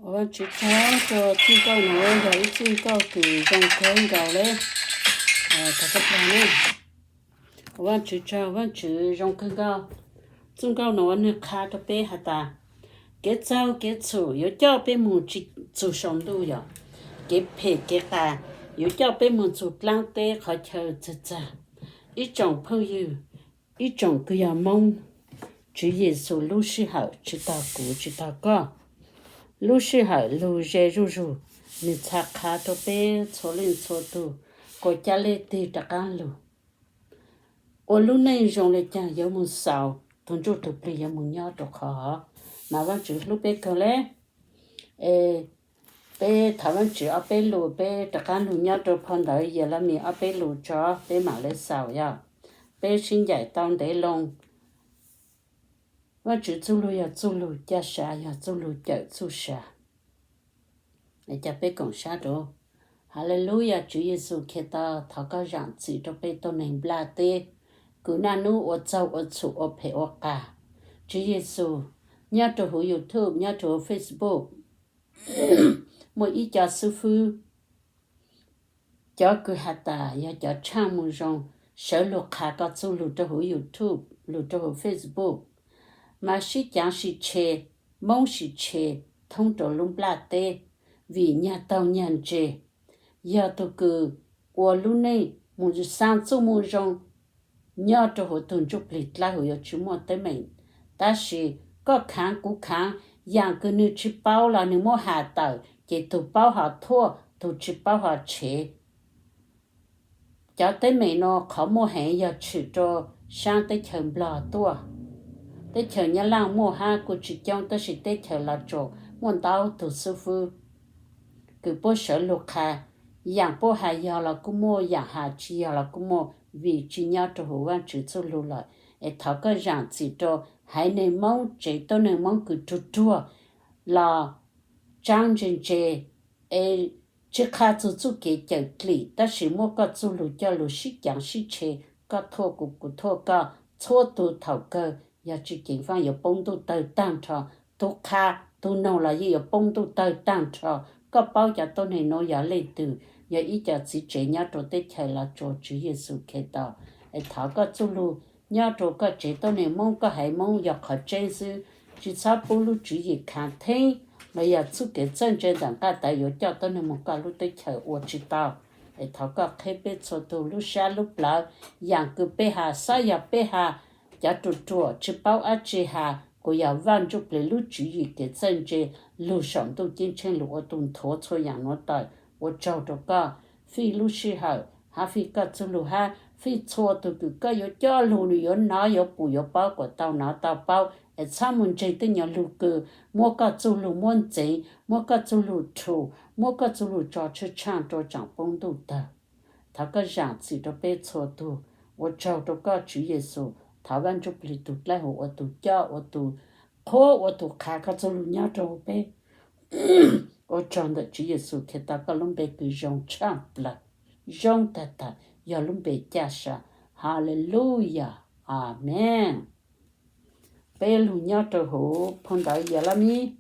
Ua Vajtswv tsaug rau txij nkauj no yog ib txij nkauj kws zoo kawg nkaus le. Thov koj pab na. Ua Vajtswv tsaug, Vajtswv zoo kawg nkaus. Txij nkauj no ua nwg qha rau peb has tas, kev txaug kev txhum yuav coj peb mus tsis txug saum ntuj yom. Kev phem kev qas yuav coj peb mus txug dlaab teb qhov chaw txawg txag. Ib tsoom phooj ywg, ib tsoom kws yog Moob, Tswv Yexus lub sij hawm tsis tog kuv tsis tog koj. Lub sij hawm lug ze zuj zug, nwg txhaj qha rau peb txhua leej txhua tug, kuas ca le tig rov qaab lug ua lub neej zoo le caag yuav moog xaus tug ntsuj tug plig yuav moog nyob rau qhov hov. Mas Vaajtswv hlub peb kawg le. Es peb thov Vaajtswv ob peb lus, peb rov qaab lug nyob rau phau ntawv Yelemis ob peb lus tso peb mam le xaus yog. Peb sib ncaim tau ntev loo. Vaajtswv txuj lug yog txuj lug ca sav, yog txuj lug cawm txuj sa. Ca peb koom sab rau. Haleluya, Tswv Yexus Khetos, thov koj zaam txim rau peb tuab neeg nplaj teb, kws naj nub ua txaug ua txhum ua phem ua qas. Tswv Yexus, nyob rau huv YouTube, nyob rau huv Facebook, muaj ib co xwb fwb, cov kws has tas yog cov tshaaj moo zoo, sawv lug qha koj txuj lug rau huv YouTube, lug rau huv Facebook, mas sib caav sib tshe, Moob sib tshe thoob rau lub nplaj teb, vim nyag taug nyag ntse, yog tug kws ua lub neej mus xaa txuj moo zoo nyob rau huv tug ntsuj plig dlawb huv yuav tsi muaj teeb meem. Tab sis koj khaav kuv khaav, yaam kws nwg tsi paub los nwg muab has tawm ces tug paub ho thuaj, tug tsi paub ho tshev. Cov teeb meem no qhov muaj heev yog tshwm rau saab teb chaws Nplog tuaj. Teb chaws Nyab Laaj muaj hab kuj tsi coob, tab sis teb chaws Los Tsuas muaj ntau tug xwb fwb kws puab sawv lug qha, yaam puab has yog los kuj muaj, yaam has tsi yog los kuj muaj, vim tsi nyob rau huv Vaajtswv txuj lug lawm. Es thov koj zaam txim rau haiv neeg Moob, tsev tuab neeg Moob kws ruag ruag los tsaab ntse ntse, es tsi qha txug txuj kev cawm dlim, tab sis muab koj txuj lug coj lug sib caav sib tshe, koj thuaj kuv, kuv thuaj koj, txhua tug thaum kawg yog tsi ceev faaj yuav poob ntuj tawg taag nrho. Tug qha tug noog los yeej yuav poob ntuj tawg taag nrho. Koj paub cov tuab neeg nuav yog leej twg? Yog ib co txiv tsev nyob rau teb chaws Los Tsuas, Tswv Yexus Khetos. Es thov koj txuj lug nyob rau koj tsev tuab neeg Moob, koj haiv Moob yog qhov tseeb xwb. Tsi txhob pub lub tswv yim khaav theeb los yog txuj kev txawj ntse ntawm nqaj tawv yuav coj tuab neeg moog koj lub teb chaws ua tsi tau. Es thov koj qheb peb txhua tug lub sab lub plawv, yaam kws peb has, xav yog peb has, cov ruam ruam tsi paub dab tsi has, kuas yog Vaaj Ntsuj Plig lub tswv yim kev txawj ntse lug saum ntuj ceeb tsheej lug ua tug nthuav txhua yaam nuav tawm. Ua tsaug rau koj, fij lub sij hawm hab fij koj txuj lug hab fij txhua tug kws koj yuav coj lug, nwg yuav nov yuav pum yuav paub, kuas tau nov tau paub, es txhob moog ntseeg tej nyuas lug kws muab koj txuj lug muab ntxeev, muab koj txuj lug rhuv, muab koj txuj lug tso tshwj tshaaj rua tsaam poob ntuj tawg. Thov koj zaam txim rau peb txhua tug. Ua tsaug rau koj Tswv Yexus, thov Vaaj Ntsuj Plig tug dlawb huv ua tug coj, ua tug qhuab, ua tug qha koj txuj lug nyob rau peb. Ua tsaug ntawm Tswv Yexus Khetos koj lub npe kws zoo tshaaj plawg, zoo tag tag, yog lub npe ca sa. Haleluya. Amees. Peb lug nyob rau huv phau ntawv Yelemis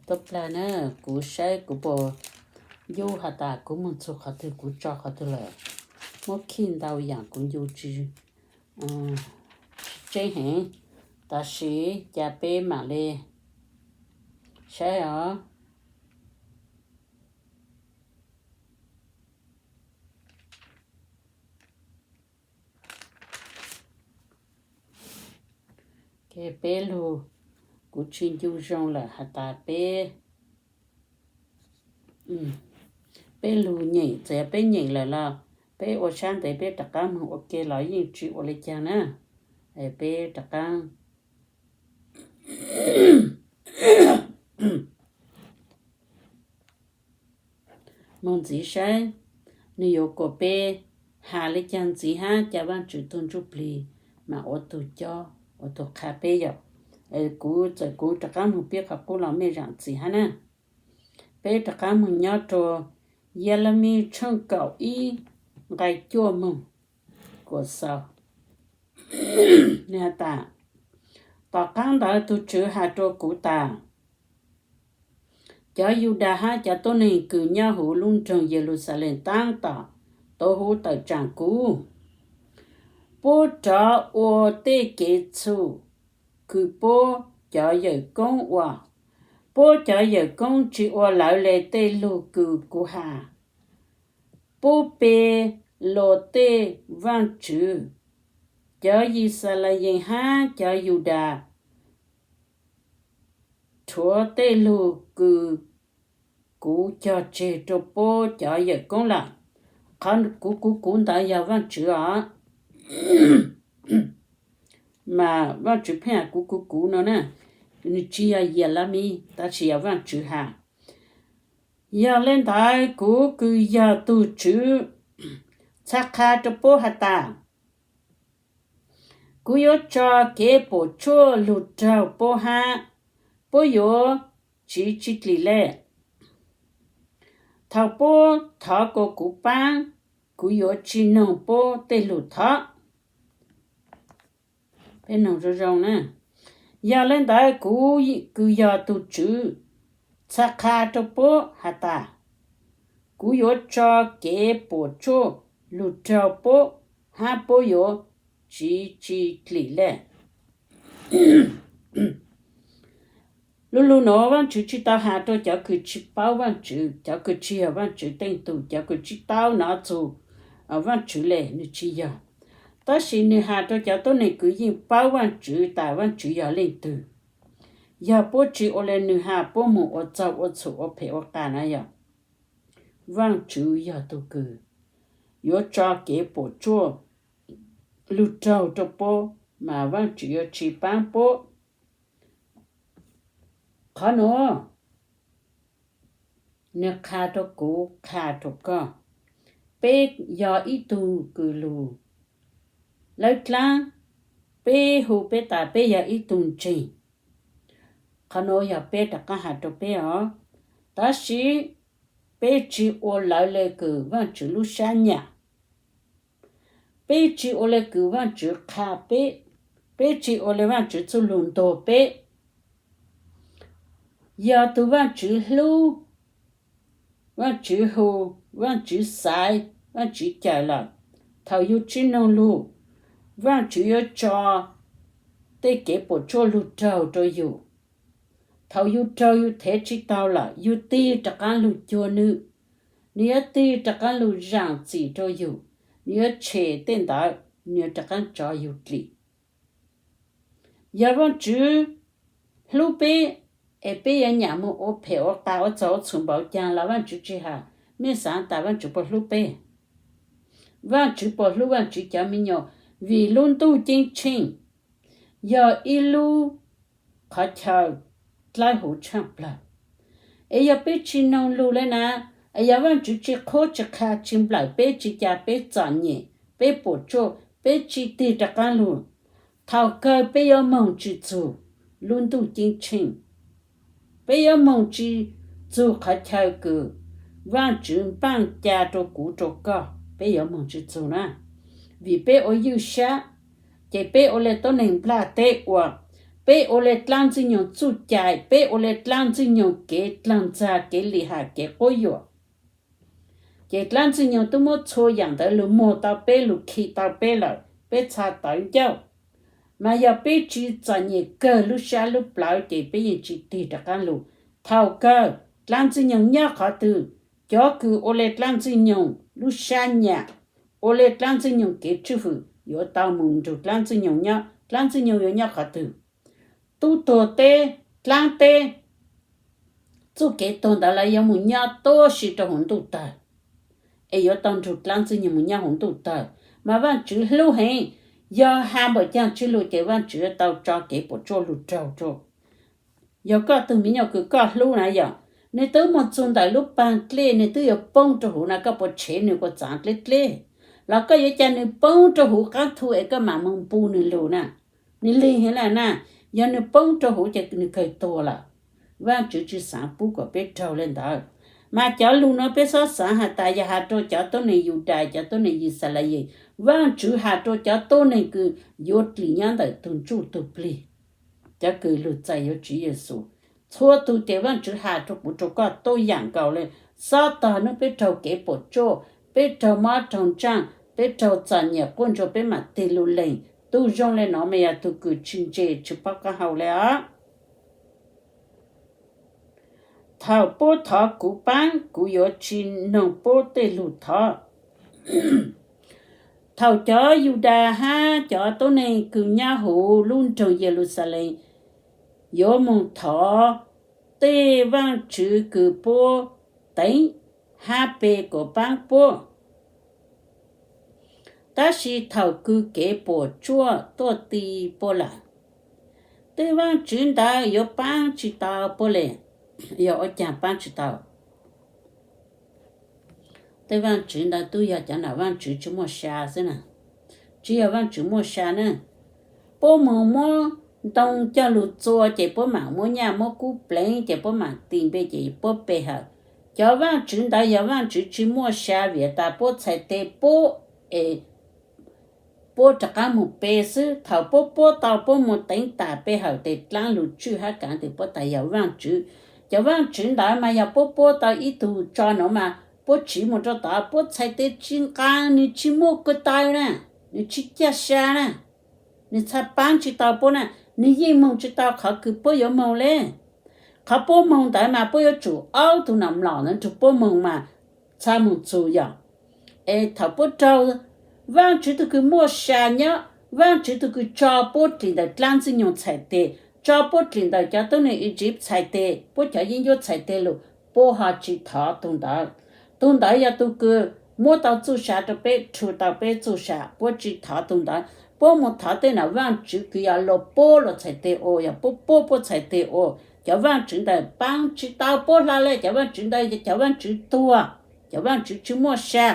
tub plag na. Kuv saib kuv puas yub has tas kuv moog txug qhov twg kuv tso qhov twg lawm. Muab khij ntau yaam kuv ncu tsi tseeb heev, tab sis ca peb maam le saib os. Peb lug, kuv tsi ncu zoo lawm has tas peb, peb lug nyeem, txawm yog peb nyeem lawm los peb ua sab ntev peb rov qaab moog ua ke los yeej tsi ua le caag na. Peb rov qaab moog ntxiv saib nwg yuav kuas peb has le caag ntxiv hab ca Vaajtswv tug Ntsuj Plig maam ua tug cob ua tug qha peb yom. Kuv txawm kuv rov qaab moog pib qhov qub los mej zaam txim hab na. Peb rov qaab moog nyob rua Yelemis tshooj kaum ib nqai cuaj moog. Kuas xaus. Nws has tas, tom qab ntawd tus Tswv has rua kuv tas, cov Yudas hab cov tuab neeg kws nyob huv lub nroog Yeluxalees taab tom tuav huv tawm tsaam kuv, puab rov ua tej kev txhum kws puab cov yawm koob ua. Puab cov yawm koob tsi ua lawv le tej lug kws kuv has. Puab pe luas tej vaaj tswv. Cov Yixalayees hab cov Yudas rhuav tej lug kws kuv cog tseg rua puab cov yawm koob lawm. Qhov kuv kuv kuv ntawd yog Vaajtswv os. Mas Vaajtswv pheej has kuv kuv kuv no na, nws tsi yog Yelamiv tab sis yog Vaajtswv has. Yog le ntawd kuv kws yog tug Tswv txhad qha rua puab has tas, kuv yuav tso kev puam tsuaj lug raug puab hab puab yuav tsiv tsi dlim le. Thaum puab thov kuas kuv paab, kuv yuav tsi noog puab tej lug thov. Yog le ntawd kuv kws yog tug Tswv txhad qha rua puab has tas, kuv yuav tso kev puam tsuaj lug raug puab hab puab yuav tsiv tsi dlim le. Lu lug nuav Vaajtswv tsi tau has rua cov kws tsi paub Vaajtswv, cov kws tsi yog Vaajtswv teej tug, cov kws tsi tau nov txug Vaajtswv le, nws tsi yog. Tab sis nws has rua cov tuab neeg kws yeej paub Vaajtswv tas Vaajtswv yog leej twg. Yog puab tsi ua le nws has, puab moog ua txaug ua txhum ua phem ua qas na yog, Vaajtswv yog tug kws yuav tso kev puam tsuaj lug raug rua puab, mas Vaajtswv yuav tsi paab puab. Qhov nuav nws qha rua kuv, qha rua koj. Peb yog ib tug kws lug lawb dlaab, peb hu peb tas peb yog ib tug ntseeg. Qhov nuav yog peb rov qaab has rua peb os. Tab sis peb tsi ua lawv le kws Vaajtswv lub sab nyam. Peb tsi ua le kws Vaajtswv qha peb. Peb tsi ua le Vaajtswv txuj lug ntuag peb. Yog tug Vaajtswv hlub, Vaajtswv hu, Vaajtswv xaiv, Vaajtswv cawm lawm, thaum yug tsi noog lug, Vaajtswv yuav tso tej kev puam tsuaj lug raug rua yug. Thaum yug raug yug thev tsi taug lawm, yug tig rov qaab lug cuag nwg, nwg yuav tig rov qaab lug zaam txim rua yug, nwg yuav tshem tej ntawd, nwg yuav rov qaab tso yug dlim. Yog Vaajtswv hlub peb, es peb yuav nyam moog ua phem ua qas ua txaug ua txhum npaum caag los Vaajtswv tsi has. Mej xaav tas Vaajtswv puas hlub peb? Vaajtswv puas hlub Vaajtswv cov me nyuam? Vim lub ntuj ceeb tsheej yog ib lub qhov chaw dlawb huv tshaaj plawg. Es yog peb tsi noog lug le na, es yog Vaajtswv tsi qhuab tsi qha tsi nplawm peb, tsi ca peb txom nyem, peb puam tsuaj, peb tsi tig rov qaab lug, thaum kawg peb yuav moog tsi txug lub ntuj ceeb tsheej. Peb yuav moog tsi txug qhov chaw kws Vaajtswv npaaj ca rua kuv rua koj, peb yuav moog tsi txug na. Vim peb ua ywj sab, ces peb ua le tuab neeg nplaj teb ua, peb ua le dlaab ntxwg nyoog txuj cai, peb ua le dlaab ntxwg nyoog kev dlaag ntxag, kev lim ham, kev quab yuam. Ces dlaab ntxwg nyoog tub muab txhua yaam ntawd lug muag tau peb, lug khi tau peb lawm, peb txha tawv ncauj. Mas yog peb tsi txom nyem kawg lub sab lub plawv ces peb yeej tsi tig rov qaab lug. Thaum kawg dlaab ntxwg nyoog nyob qhov twg, cov kws ua le dlaab ntxwg nyoog lub sab nyam, ua le dlaab ntxwg nyoog kev tswj hwm yuav tau moog nrug dlaab ntxwg nyoog nyob. Dlaab ntxwg nyoog yuav nyob qhov twg? Tub tuag teb, dlaab teb, txuj kev tuag ntawd lawv yuav moog nyob tuab si rua huv ntuj tawg, es yuav tau nrug dlaab ntxwg nyoog moog nyob huv ntuj tawg. Mas Vaajtswv hlub heev, yog has npaum caag tsi lug ces Vaajtswv yuav tau tso kev puam tsuaj lug raug rua. Yog koj tug me nyuam kws koj hlub na yog, nwg twb moog txug ntawm lub paag dlej, nwg twb yuav poob rua huv na, koj puas tshev nwg kuas txaav dleb dleb? Los koj yuav ca nwg poob rua huv qaab thu es koj maam moog npu nwg lug na? Nwg lig heev lawm na. Yog nwg poob rua huv ces nwg kawg tuag lawm. Vaajtswv tsi xaav pub kuas peb raug le ntawd. Mas cov lus no peb xob xaav has tas yog has rua cov tuab neeg Yudas, cov tuab neeg Yixalayees. Vaajtswv has rua cov tuab neeg kws yuav dlim nyob ntawm tug ntsuj tug plig. Cov kws lug txais yuav Tswv Yexus, txhua tug ces Vaajtswv has rua kuv rua koj tuab yaam nkaus le. Xob tog nub peb raug kev puam tsuaj, peb raug mob raug ntsaaj, peb raug txom nyam quaj ntsuag peb maam tig lug lees. Tug zoo le no mas yog tug kws tsi ntse tsi paub qaab hau le os. Thaum puab thov kuv paab, kuv yuav tsi noog puab tej lug thov. Thaum cov Yudas hab cov tuab neeg kws nyob huv lub nroog Yeluxalees yuav moog thov tej vaajtswv kws puab teev hab pe kuas paab puab, tab sis thaum kws kev puam tsuaj tuaj ti puab lawm, tej vaajtswv ntawd yuav paab tsi tau puab le. Yog ua caag paab tsi tau? Tej vaajtswv ntawd tub yog cov nam vaajtswv tsi muaj sa xwb na. Tsi yog vaajtswv muaj sa na. Puab moog muab ntoo coj lug txua ces puab maam muab nyaj muab kub pleev ces puab maam tis npe ces puab pe hawm. Cov vaajtswv ntawd yog vaajtswv tsi muaj sa vim tas puab txhais tes puab es puab rov qaab moog pe xwb. Thaum puab puab tau puab moog teev tam pe hawm tes dlaab lug tswj hab kaav tes puab tas yog vaajtswv. Cov vaajtswv ntawd mas yog puab puab tau ib tug tso nuav mas puab tsiv moog rua tod, puab txhais tes tsi nqaa, nwg tsi muaj ko taw na, nwg tsi caj sa na, nwg txhaj paab tsi tau puab na, nwg yeej moog tsi tau qhov kws puab yuav moog le. Qhov puab moog ntawd mas puab yuav tsum aub tug nam mlom ntawd nrug puab moog mas txhaj moog txug yog. Es thaum puab raug Vaajtswv tug kws muaj sa nyob, Vaajtswv tug kws tso puab dlim ntawm dlaab ntxwg nyoog txhais tes, tso puab dlim ntawm cov tuab neeg Iziv txhais tes, puab cov yeeb ncuab txhais tes lug, puab ho tsi thov tug ntawd. Tug ntawd yog tug kws muab tau txuj sa rua peb, rhu tau peb txuj sa, puab tsi thov tug ntawd. Puab moog thov tej nam vaajtswv kws yog luas puab luas txhais tes ua, yog puab puab puab txhais tes ua. Cov vaajtswv ntawd paab tsi tau puab hlo le, cov vaajtswv ntawd yog cov vaajtswv tuag, cov vaajtswv tsi muaj sa.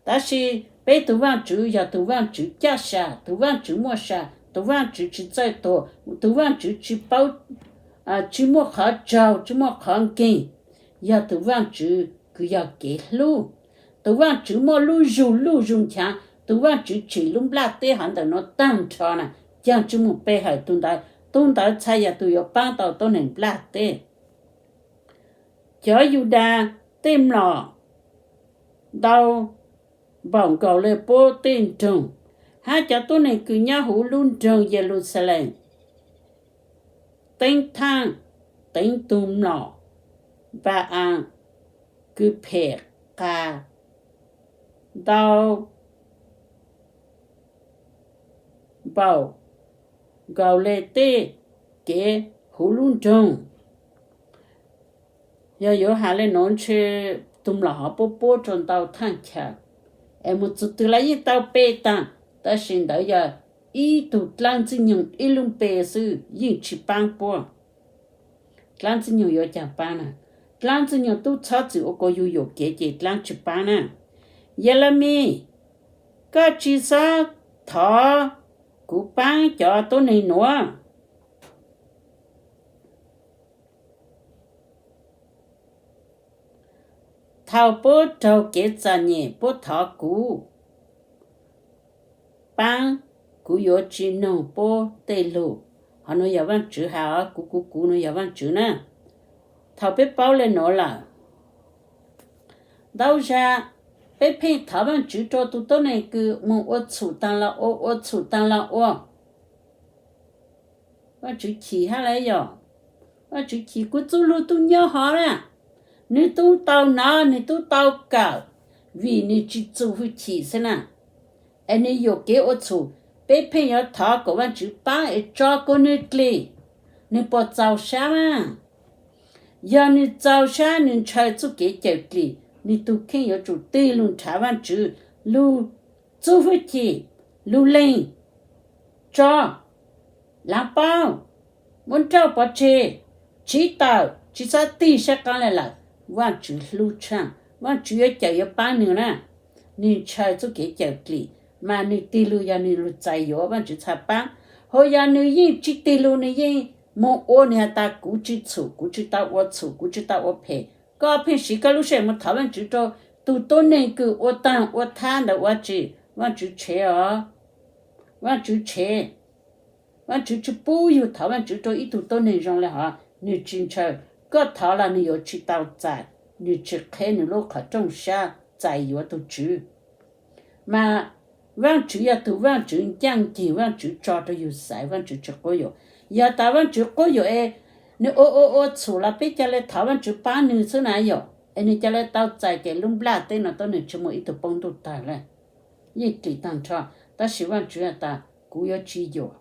Tab sis peb tug Vaajtswv yog tug Vaajtswv caj sa, tug Vaajtswv muaj sa, tug Vaajtswv tsi txawj tuag, tug Vaajtswv tsi paub, tsi muaj qhov tsaug, tsi muaj qhov nkeeg, yog tug Vaajtswv kws yog kev hlub. Tug Vaajtswv muaj lub zug luj zug nchaav, tug Vaajtswv tsim lub nplaj teb hov ntawm nuav taag nrho na, caag tsi moog pe hawm tug ntawd, tug ntawd txhaj yog tug yuav paab tau tuab neeg nplaj teb. Cov Yudas tej mlom ntau npaum nkaus le puab tej nroog, hab cov tuab neeg kws nyob huv lub nroog Yeluxalees teeb thaaj teev tug mlom Npa-as kws phem qas ntau npaum nkaus le tej kev huv lub nroog. Yog yuav has le nuav ntshe tug mlom hov puab puab rua ntau thaaj chaw, es mus txug twg los yeej tau pe taag, tab sis ntawd yog ib tug dlaab ntxwg nyoog ib lub npe xwb yeej tsi paab puab. Dlaab ntxwg nyoog yuav caag paab na? Dlaab ntxwg nyoog tub txhob txwm ua kuas yug yuam kev ces dlaab tsi paab na. Yelemis, koj tsi xob thov kuv paab cov tuab neeg nuav. Thaum puab raug kev txom nyem puab thov kuv paab, kuv yuav tsi noog puab tej lug. Hov nuav yog Vaajtswv has, kuv kuv kuv nuav yog Vaajtswv na. Thaum peb paub le nuav lawm, ntau zag peb pheej thov Vaajtswv rua tug tuab neeg kws moog ua txhum taag los ua, ua txhum taag los ua. Vaajtswv chim hab le yog? Vaajtswv chim, kuv txuj lug tub nyob hov na, nwg tub tau nov, nwg tub tau kawm, vim nwg tsi txu hwj chim xwb na. Es nwg yuam kev ua txhum, peb pheej yuav thov kom Vaajtswv paab es tso kuas nwg dlim, nwg puas txaus sab mas? Yog nwg txaus sab, nwg ntshaw txuj kev cawm dlim, nwg tug kheej yuav tsum tig lug nrhav Vaajtswv lug txuj hwj chim, lug leeg, tso, laav paub, muab nrauj pov tseg, tsib tawm, tsi xob tig sab qaab le lawm. Vaajtswv hlub tshaaj, Vaajtswv yuav cawm yuav paab nwg na. Nwg ntshaw txuj kev cawm dlim, mas nwg tig lug yog nwg lug txais yuav, Vaajtswv txhaj paab. Hos yog nwg yeej tsi tig lug, nwg yeej moog ua, nwg has tas kuv tsi txhum, kuv tsi tau ua txhum, kuv tsi tau ua phem, Koj pheej siv koj lub sij hawm mus thov Vaajtswv rau tug tuab neeg kws ua taag ua thab ntawd ua tsi? Vaajtswv tshev os. Vaajtswv tshev. Vaajtswv tsi pub yug thov Vaajtswv rau ib tug tuab neeg zoo le hov, nwg tsi ntshaw. Koj thov los nwg yuav tsi tau txais, nwg tsi qheb nwg lub qhov rooj sab txais yuav tug tswv. Mas Vaajtswv yog tug Vaajtswv ncaaj ceg, Vaajtswv tso rau yug xaiv, Vaajtswv tsi quab yuam. Yog tas Vaajtswv quab yuam es nwg ua ua ua txhum los peb ca le thov Vaajtswv paab nwg xwb na yom, es nwg ca le tau txais ces lub nplaj teb no tuab neeg tsi muaj ib tug poob ntuj tawg le. Yeej dlim taag nrho, tab sis Vaajtswv has tas kuv yuav tsi yuam.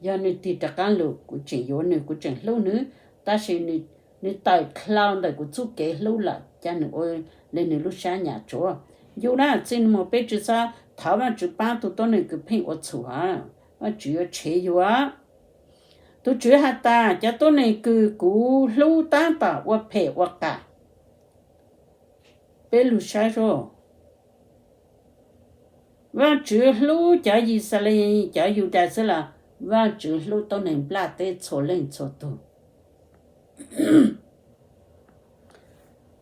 Yog nwg tig rov qaab lug kuv tseem yuav nwg, kuv tseem hlub nwg, tab sis nwg tawm dlhau ntawm kuv txuj kev hlub lawm, ca nwg ua le nwg lub sab nyam tsuav. Yug na, txij no mus peb tsi xob thov Vaajtswv paab tug tuab neeg kws pheej ua txhum hab, Vaajtswv yuav tshev yug. Tug tswv has tas cov tuab neeg kws kuv hlub taab tom ua phem ua qas. Peb lug saib seb, Vaajtswv hlub cov Yixalayees cov Yudas xwb los Vaajtswv hlub tuab neeg nplaj teb txhua leej txhua tug?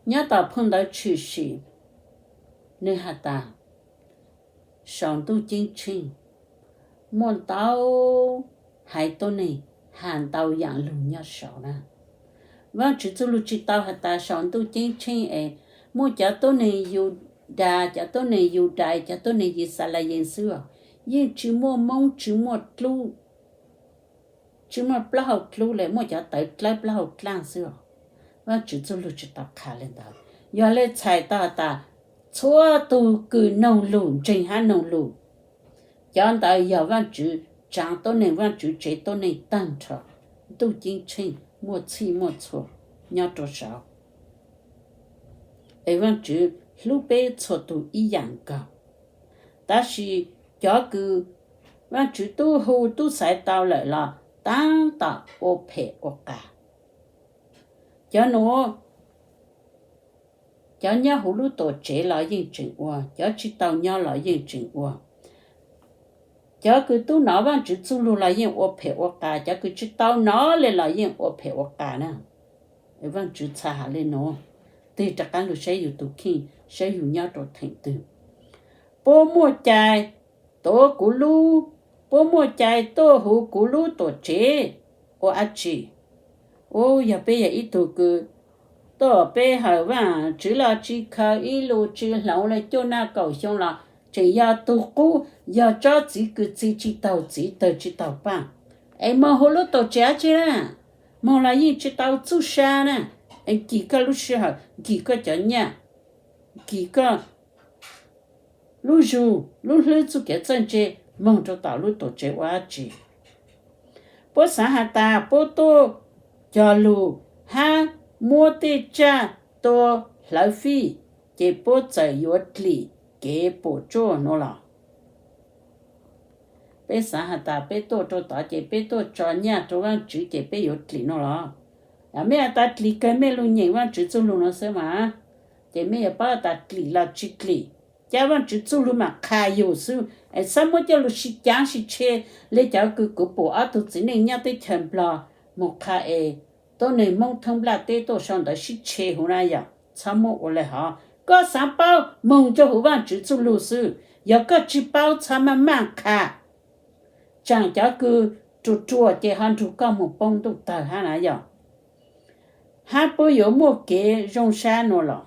Nyob tom phoo ntawv Tshwm Sim, nwg has tas saum ntuj ceeb tsheej muaj ntau haiv tuab neeg has ntau yaam lug nyob saud na. Vaajtswv txuj lug tsi tau has tas saum ntuj ceeb tsheej es muaj cov tuab neeg Yudas, cov tuab neeg Yudais, cov tuab neeg Yixalayees xwb os. Yeej tsi muaj Moob, tsi muaj dlub, tsi muaj plaub hau dlub le, muaj cov tawv dlawb plaub hau dlaaj xwb os. Vaajtswv txuj lug tsi tau qha le ntawd. Yog le txhais tau has tas txhua tug kws noog lug, ntseeg hab noog lug, cov ntawd yog Vaajtswv tsaav tuab neeg, Vaajtswv tshev tuab neeg taag nrho. Ntuj ceeb tsheej muaj txhij muaj txhua nyob rua saud, es Vaajtswv hlub peb txhua tug ib yaam nkaus. Tab sis cov kws Vaajtswv tub hu tub xaiv tau lawm los taab tom ua phem ua qas. Cov nuav, cov nyob huv lub tuam tsev los yeej tseem ua, cov tsi tau nyob los yeej tseem ua. Cov kws tub nov Vaajtswv txuj lug los yeej ua phem ua qas, cov kws tsi tau nov le los yeej ua phem ua qas na. Vaajtswv txhad has le nuav, tig rov qaab lug saib yug tug kheej, saib yug nyob rua theem twg. Puab muaj cai tuav kuv lub, puab muaj cai tuaj huv kuv lub tuam tsev ua dlaab tsi? Ub, yog peb yog ib tug kws tuaj peb hawm Vaajtswv los tsi khaws ib lus, tsi hloov le cuaj naj kaum xyoo los tseem yog tug qub, yog tsob txiv kws txi tsi taug txiv, tawg tsi taug paaj, es moog huv lub tuam tsev dlaab tsi na? Moog los yeej tsi tau txuj sa na. Es kis koj lub sij hawm, kis koj cov nyaj, kis koj lub zug lub hlwb txuj kev txawj ntse moog rua tom lub tuam tsev ua dlaab tsi? Puab xaav has tas puab tuaj cog lug hab muab tej tsaj tua hlawv fij, ces puab txawm yuav dlim kev puam tsuaj nuav los? Peb xaav has tas peb tuaj rua tod ces peb tuaj tso nyaj rua Vaajtswv ces peb yuav dlim nuav los? Mej has tas dlim kawg mej lug nyeem Vaajtswv txuj lug nuav xwb mas, ces mej yuav paub tas dlim los tsi dlim. Ca Vaajtswv txuj lug mam qha yug xwb, es txhob muab coj lug sib caav sib tshe le cov kws kuv pum ob tug txiv neej nyob teb chaws Nplog moog qha es tuab neeg Moob thoob nplaj teb tuaj sau ntawv sib tshe huv na yom. Txhob muab ua le hov. Koj xaav paub moog rua huv Vaajtswv txuj lug xwb. Yog koj tsi paub txhob maj maj qha, tsaam cov kws ruam ruam ces ho nrug koj moog poob ntuj tawg hab na yom. Hab puab yuav muaj kev zoo sab nuav los?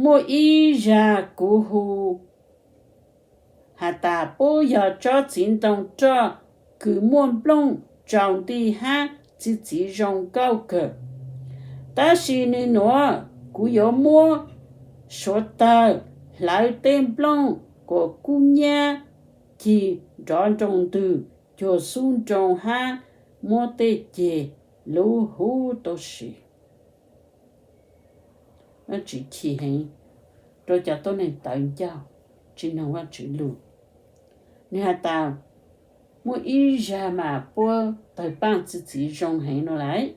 Muaj ib zag kuv hu has tas puab yog tsob txiv ntoo roj kws muaj nplooj tsaus nti hab txi txiv zoo nkauj kawg. Tab sis nwg nuav kuv yuav muab suav tawg hlawv tej nplooj kuas kub nyab, cig nrov nroo ntwg, cuag xub nroo hab muab tej ceg lub huv tau si. Vaajtswv chim heev rua cov tuab neeg tawv ncauj tsi noog Vaajtswv lug. Nwg has tas muaj ib zag mas puab tawg paaj txi txiv zoo heev nuav lawm.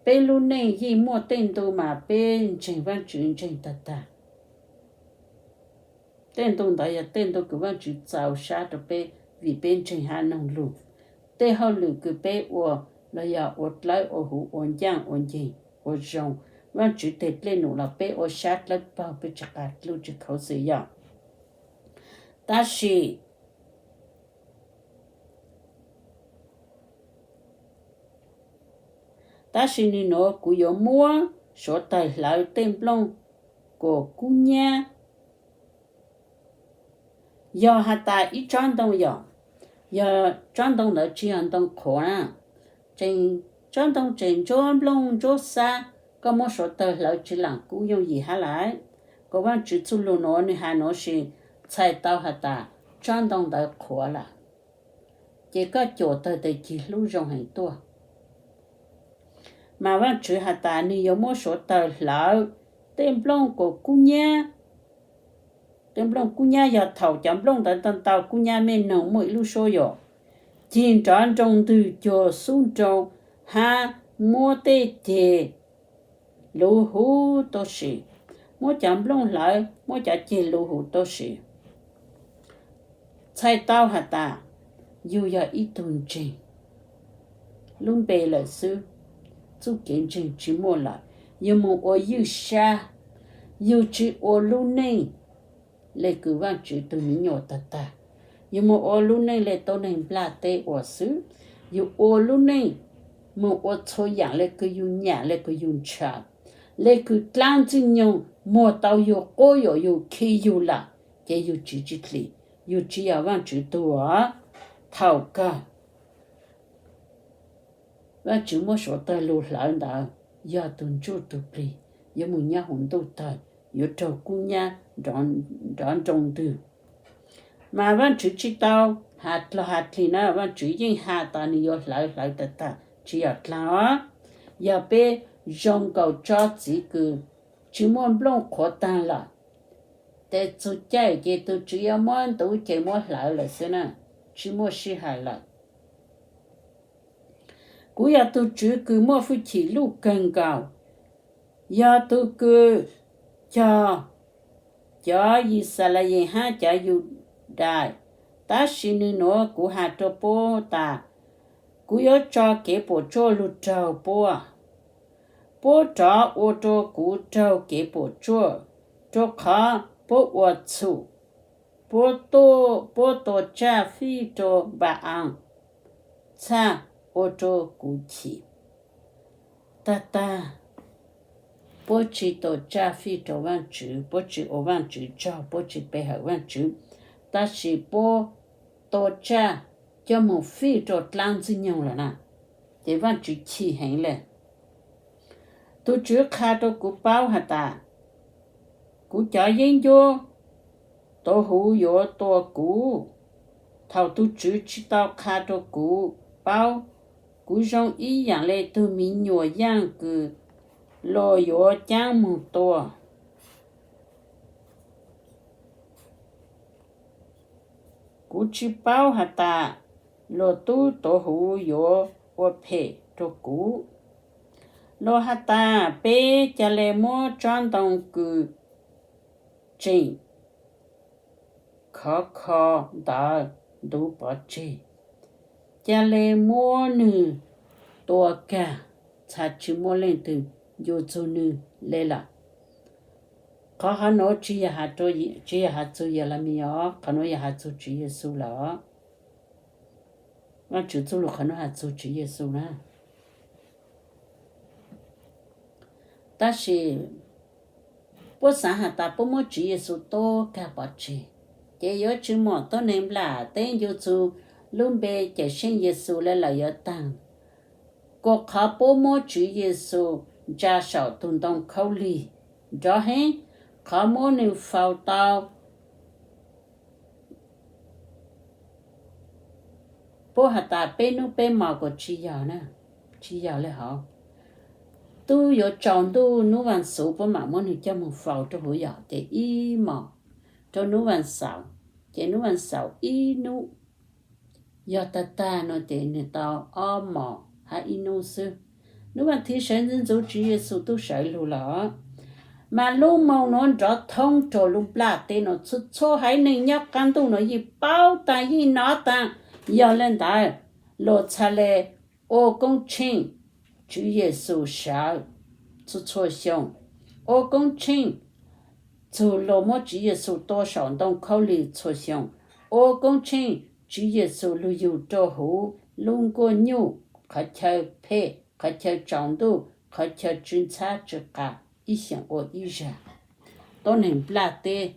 Peb lub neej yeej muaj tej ntu mas peb ntseeg Vaajtswv ntseeg tag tag. Tej ntu ntawd yog tej ntu kws Vaajtswv txaus sab rua peb vim peb ntseeg hab noog lug. Tej hauj lwm kws peb ua los yog ua dlawb ua huv ua ncaaj ua nceeg ua zoo, Vaajtswv teg dlej num los peb ua sab dlawb paug, peb tsi qas dlub tsi khuv xim yog. Tab sis, tab sis nwg nuav kuv yuav muab suav tawg hlawv tej nplooj kuas kub nyab. Yog has tas ib tsob ntoo yom, yog tsob ntoo ntawd tsi yog ntoo qhuav na, tsob ntoo tseem ntsuab nplooj ntsuab xab, koj muab suav tawg hlawv tsi laam kub yooj yim hab lawm. Kuas Vaajtswv txuj lug nuav nwg has nuav sis txhais tau has tas tsob ntoo ntawd qhuav lawm, ces koj cuam tawg teg cig hlub zoo heev tuaj. Mas Vaajtswv has tas nwg yuav muab suav tawg hlawv tej nplooj kuas kub nyab. Tej nplooj kub nyab yog thaum cov nplooj ntawd ntau ntau, kub nyab mej noog muaj ib lub suab yom, cig nrov nroo ntwg cuag xub nroo hab muab tej ceg luv huv tau sim, muab cov nplooj hlawv muab cov ceg luv huv tau sim. Txhais tau has tas yug yog ib tug ntseeg lub npe lawm xwb, txuj kev ntseeg tsi muaj lawm, yug moog ua ywj sab, yug tsi ua lub neej le kws Vaajtswv tug miv nyuas tag tag, yug moog ua lub neej le tuab neeg nplaj teb ua xwb, yug ua lub neej moog ua txhua yaam le kws yug nyam le kws yug ntshaw, le kws dlaab ntxwg nyoog muag tau yug quab yuam yug khi yug lawm, ces yug tsiv tsi dlim, yug tsi yog Vaajtswv tug. Thaum kawg Vaajtswv muab suav tawg lug hlawv ntawd yog tug ntsuj tug plig, yuav moog nyob huv ntuj tawg, yuav raug kub nyab nrov nroo ntwg. Mas Vaajtswv tsi tau has dlog has dlig na, Vaajtswv yeej has tas nwg yuav hlawv, hlawv tag tag tsi yog dlaag os. Yog peb zoo nkaus tsob txiv kws tsi muaj nplooj qhuav taag lawm, tes txug caij ces tug tswv yuav muab ntuv ces muab hlawv lawm xwb na, tsi muaj sij hawm lawm. Kuv yog tug tswv kws muaj fwj chim luj kawg nkaus, yog tug kws cog cov Yixalayees hab cov Yudais. Tab sis nwg nuav kuv has rua puab tas, kuv yuav tso kev puam tsuaj lug raug puab, puab rov ua rua kuv raug kev puam tsuaj, rua qhov puab ua txhum, puab tua tsaj fij rua Npa-aas, txhaj ua rua kuv chim. Tag tag, puab tsi tua tsaj fij rua Vaajtswv, puab tsi ua Vaajtswv tsaug, puab tsi pe hawm Vaajtswv, tab sis puab tua tsaj coj moog fij rua dlaab ntxwg nyoog lawm na, ces Vaajtswv chim heev le. Tug tswv qha rua kuv paub has tas, kuv cov yeeb ncuab tuav huv yuav tua kuv. Thaum tug tswv tsi tau qha rua kuv paub, kuv zoo ib yaam le tug miv nyuas yaaj kws luas yuav caab moog tua. Kuv tsi paub has tas luas tub tuav huv yuav ua phem rua kuv. Luas has tas peb ca le muab tsob ntoo kws tseem khov kho ntawd ntuv pov tseg, ca le muab nwg tua kag, txhad tsi muaj leej twg ncu txug nwg le lawm. Qhov hov nuav tsi yog has txug Yelemis os, qhov nuav yog has txug Tswv Yexus lawm. Vaajtswv txuj lug qhov nuav has txug Tswv Yexus na. Tab sis puab xaav has tas puab muab Tswv Yexus tua kag pov tseg, ces yuav tsi muaj tuab neeg nplaj teb ncu txug lub npe Cawm Seej Yexus le lawm yuav taag. Kuas qhov puab muab Tswv Yexus ntsa saum tug ntoo khaub lig nrov heev, qhov muab nwg faus tau puab has tas peb nub peb mos kuas tsi yog na, tsi yog le hov. Tub yuav tsaus ntuj nub vaaj xuv puab mam muab nwg coj moog faus rua huv yog ces ib mos rua nub vaaj xaum, ces nub vaaj xaum ib nub, yog tag tag nuav ces nwg tau ob mos hab ib nub xwb. Nub vaaj thib sawv ntxuv ntxuv Tswv Yexus tub sawv lug lawm. Mas lub moo nuav nrov thoob rua lub nplaj teb nuav, txhua txhua haiv neeg nyob qaab ntuj nuav yeej paub taag yeej nov taag. Yog le ntawd, luas txhad le ua koob tsheej Tswv Yexus sawv, Yexus txhua xyoo, ua koob tsheej txug luag muab Tswv Yexus tua saum ntoo khaub lig txhua xyoo, ua koob tsheej Tswv Yexus lug yug rua huv lub nkuaj nyuj, qhov chaw phem, qhov chaw tsaus ntuj, qhov chaw tsw ntxhab tsw qa ib xyoos ua ib zag. Tuab neeg nplaj teb,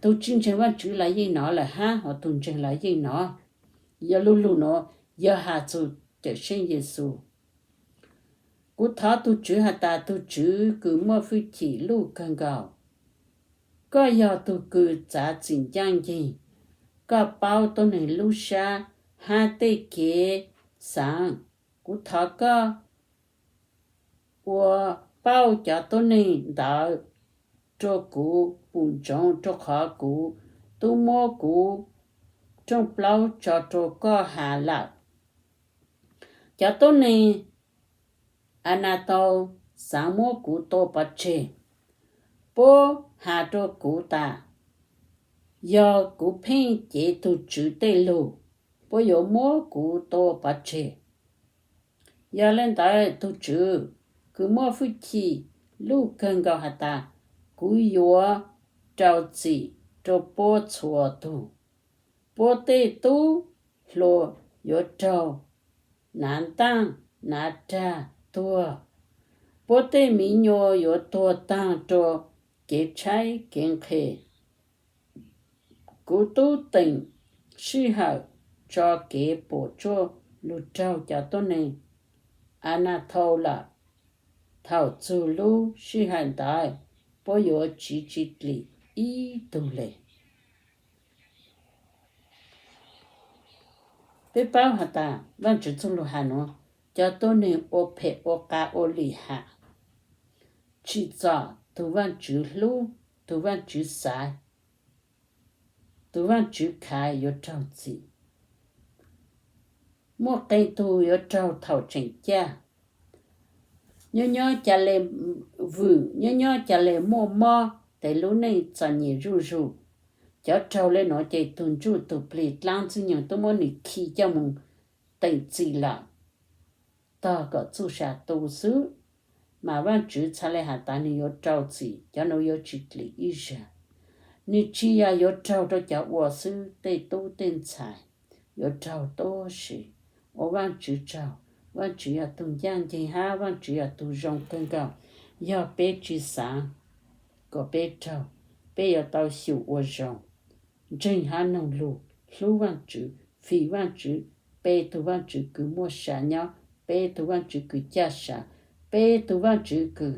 tug tsi ntseeg Vaajtswv los yeej nov lawm hab, hos tug ntseeg los yeej nov. Yog lub lug nuav yog has txug Cawmseej Yexus. Kuv thov tug Tswv has tas, tug Tswv kws muaj fwj chim luj kawg nkaus, koj yog tug kws txav txim ncaaj nceeg, koj paub tuab neeg lub sab hab tej kev xaav. Kuv thov koj ua paub cov tuab neeg ntawd rua kuv pum ntsoov, rua qhov kuv tub muab kuv rooj plaub tso rua koj has lawm. Cov tuab neeg Anatau xaav muab kuv tua pov tseg. Puab has rua kuv tas, yog kuv pheej cev tug Tswv tej lug, puab yuav muab kuv tua pov tseg. Yog le ntawd, tug Tswv kws muaj fwj chim luj kawg nkaus has tas, kuv yuav rau txim rua puab txhua tug. Puab tej tub hluas yuav raug nav ntaaj nav rag tuag, puab tej miv nyuas yuav tuag taag rua kev tshaib kev nqhis. Kuv tub teem sij hawm tso kev puam tsuaj lug raug cov tuab neeg Anatau lawm. Thaum txug lub sij hawm ntawd, puab yuav tsiv tsi dlim ib tug le. Peb paub has tas, Vaajtswv txuj lug has nuav, cov tuab neeg ua phem ua qas ua lim ham, tsim txom tug Vaajtswv hlub, tug Vaajtswv xaiv, tug Vaajtswv khav yuav raug txim. Muaj qee tug yuav raug thaum tseem caj, nyob nyob ca le vwm, nyob nyob ca le muaj mob, tes lub neej txom nyem zuj zug. Cov raug le nuav ces tug ntsuj tug plig dlaab ntxwg nyoog tub muab nwg khi coj moog teem txim lawm, tog kom txuj sa tu xwb. Mas Vaajtswv txhad le has tas nwg yuav rau txim, cov nuav yuav tsi dlim ib zag. Nwg tsi yog yuav raug rau cov ua xwb, tej tub tej ntxhais yuav raug tuab si. Ua Vaajtswv tsaug, Vaajtswv yog tug ncaaj nceeg hab Vaajtswv yog tug zoo kawg nkaus. Yog peb tsi xaav kom peb raug, peb yuav tau xyum ua zoo, ntseeg hab noog lug, hlub Vaajtswv, fim Vaajtswv, pe tug Vaajtswv kws muaj sa nyob, pe tug Vaajtswv kws caj sa, pe tug Vaajtswv kws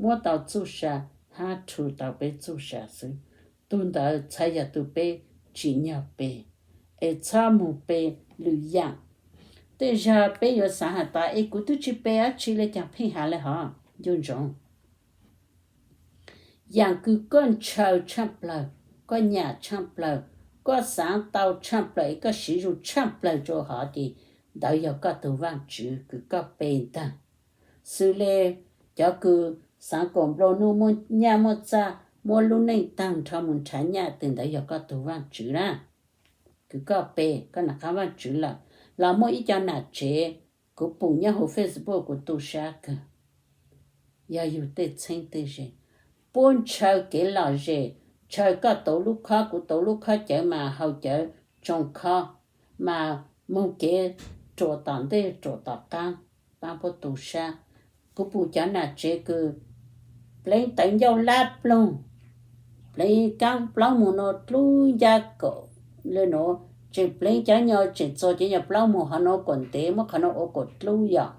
muab tau txuj sa hab rhu tau peb txuj sa xwb. Tug ntawd txhad yog tug peb tsim nyog pe, es txhob moog pe lwm yaam. Tej zag peb yuav xaav has tas, es kuv twb tsi pe dab tsi le caag pheej has le hov. Ncu ntsoov, yaam kws koj ntshaw tshaaj plawg, koj nyam tshaaj plawg, koj xaav tau tshaaj plawg es koj siv zug tshaaj plawg rua hov ces ntawd yog koj tug Vaajtswv kws koj pe ntag. Xws le cov kws xaav kom nplua nuj muaj nyaj muaj txag, muab lub neej taag nrho moog nrhav nyaj, tes ntawd yog koj tug Vaajtswv na, kws koj pe, koj nam qab Vaajtswv lawm. Los muaj ib co nam tsev, kuv pum nyob huv Facebook kuv tu sab kawg, yog yug tej txheeb tej ze, puab ntshaw kev lom zem, ntshaw koj tuav lub khob kuv tuav lub khob cawv mas haus cawv tsoo khob, mas moog kev ruam tom ntej ruam tom qaab, paab puab tu sab. Kuv pum cov nam tsev kws pleev tawv ncauj lab ploog, pleev kaab plaub moog no dlub ncaj kaum le nuav, tseem pleev cov nyuas tseem txuas cov nyuas plaub moog hov nuav kuas ntev, muab qhov nuav ua kuas dlub yom,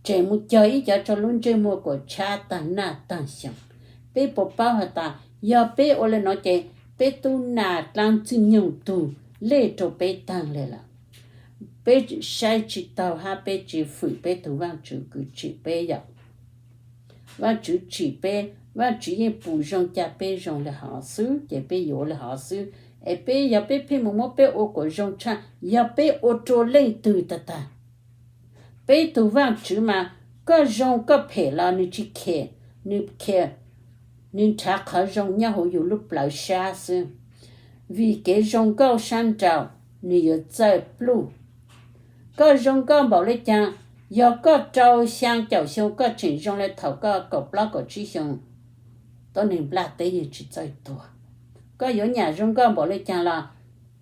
tseem moog cog ib cov tsua lub ntsej muag kuas tshab taag naj taag xyoo. Peb puas paub has tas yog peb ua le nuav ces peb tub nam dlaab ntxwg nyoog tug lej rua peb taag le lawm. Peb saib tsi taug hab peb tsi fwm peb tug Vaajtswv kws tsim peb yom. Vaajtswv tsim peb, Vaajtswv yeej pum zoo ca peb zoo le hov xwb ces peb yuav le hov xwb. Es peb yog peb pheej moog muab peb ua kuas zoo tshaj, yog peb ua rua leej twg tag tag. Peb tug Vaajtswv mas koj zoo koj phem los nwg tsi khem, nwg khem, nwg nrhav qhov zoo nyob huv yug lub plawv sab xwb. Vim kev zoo nkauj sab nraud nwg yuav txawj pluj. Koj zoo nkauj npaum le caag, Yog koj rau xyaa caum xyoo koj tseem zoo le thaum koj kaum plaub kaum tsib xyoo, tuab neeg nplaj teb yeej tsis txawj tuag. Koj yuav nyam zoo nkauj npaum le caag los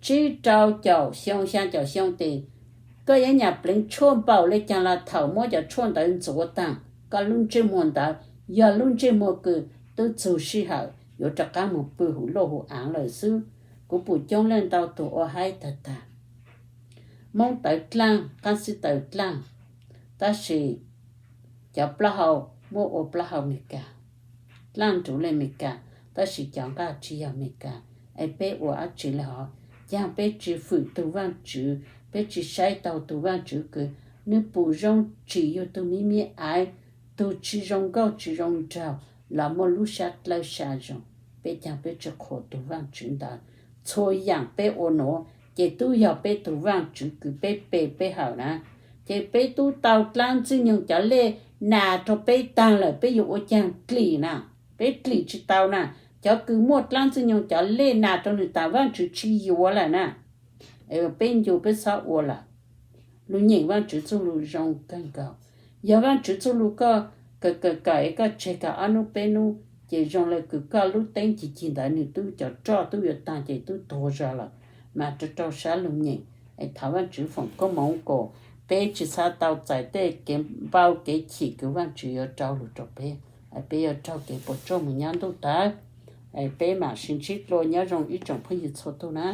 tsib rau caum xyoo xyaa caum xyoo tes, koj yuav nyam pleev tshuaj npaum le caag los thaum muab cov tshuaj ntawd ntxuav taag, koj lub ntsej muag ntawd yog lub ntsej muag kws tub txug sij hawm yuav rov qaab moog pw huv luj huv aav lawm xwb. Kuv pum coob leej ntau tug ua haib tag tag. Moob tawv dlaaj, qaab xib tawv dlaaj, tab sis cov plaub hau muab ua plaub hau Amelikas, dlaaj nrug le Amelikas, tab sis cov nqaj tsi yog Amelikas. Es peb ua dlaab tsi le hov? Caag peb tsi fwm tug Vaajtswv, peb tsi saib taug tug Vaajtswv kws nwg pum zoo tsim yug tug miv miv aiv, tug tsi zoo nkauj tsi zoo nraug los muaj lub sab dlawb sab zoo? Peb caag peb tsi qhuas tug Vaajtswv ntawd? Txhua yaam peb ua nuav ces tub yog peb tug Vaajtswv kws peb pe peb hawm na. Ces peb tub tau dlaab ntxwg nyoog cov lej nas rua peb taag lawm, peb yuav ua caag dlim na? Peb dlim tsi tau na. Cov kws muaj dlaab ntxwg nyoog cov lej nas rua nwg taag, Vaajtswv tsi yuav lawm na. Peb ncu peb txhob ua lawm. Lug nyeem Vaajtswv txuj lug zoo kawg nkaus. Yog Vaajtswv txuj lug koj kawm kawm kawm es koj tseg kag ob nub peb nub ces zoo le kws koj lub teeb cig cig ntawd nwg tub cov roj tub yuav taag ces tub tuag zog lawm. Mas rua rau sab lug nyeem, es thov Vaajtswv foom koob moov kuas peb tsi txhob tau txais tej kev npau kev chim kws Vaajtswv yuav rau lug rua peb. Peb yuav raug kev puas tsuaj moog nyob ntuj tawv. Peb mam sib ntsib dlua, nyob zoo ib tsoom phooj ywg txhua tug na.